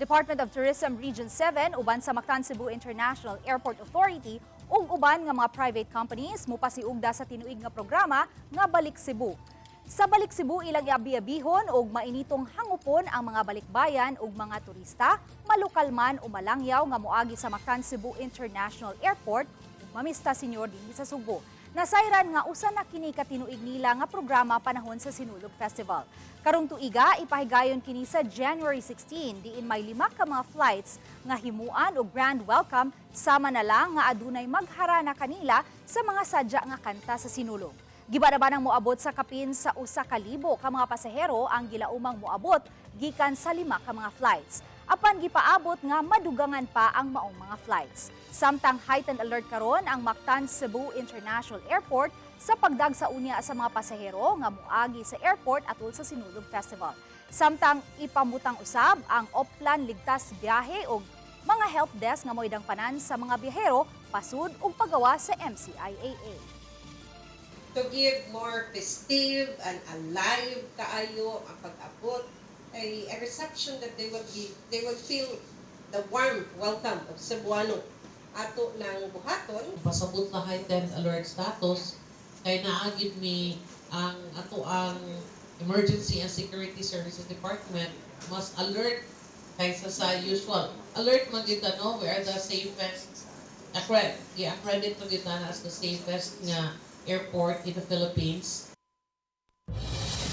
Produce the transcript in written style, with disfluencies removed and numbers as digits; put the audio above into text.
Department of Tourism Region 7 uban sa Mactan Cebu International Airport Authority ug uban nga mga private companies mopasiugda sa tinuig nga programa nga Balik Cebu. Sa Balik Cebu, ilang iabi-abihon og mainitong hangupon ang mga balikbayan ug mga turista, malukal man o malangyaw, nga moagi sa Mactan Cebu International Airport ug mamista senyor dinhi sa Sugbo. Nasayran nga usa na kini ka tinuig nila nga programa panahon sa Sinulog Festival. Karong tuiga, ipahigayon kini sa January 16, diin may lima ka mga flights nga himuan og grand welcome, sama na lang nga adunay magharana kanila sa mga sadya nga kanta sa Sinulog. Giba-nabanang moabot sa kapin sa 1,000 ka mga pasahero ang gilaumang moabot gikan sa lima ka mga flights. Apan gipaabot nga madugangan pa ang maong mga flights. Samtang heightened alert karon ang Mactan Cebu International Airport sa pagdagsa unya sa mga pasahero nga moagi sa airport atul sa Sinulog Festival. Samtang ipamutang usab ang Oplan Ligtas Biyahe og mga help desk nga moidang panan sa mga biyahero pasud ug pagawa sa MCIAA. To give more festive and alive kaayo ang pag-abot, a reception that they will feel the warm welcome of Cebuano ato ng buhaton. Pasabot na heightened alert status kay naa gyud mi ang ato ang Emergency and Security Services Department, mas alert kaysa sa usual. Alert man gyud ta, no? We are the safest accredit, gi-accredit man gyud ta as the safest nga airport in the Philippines.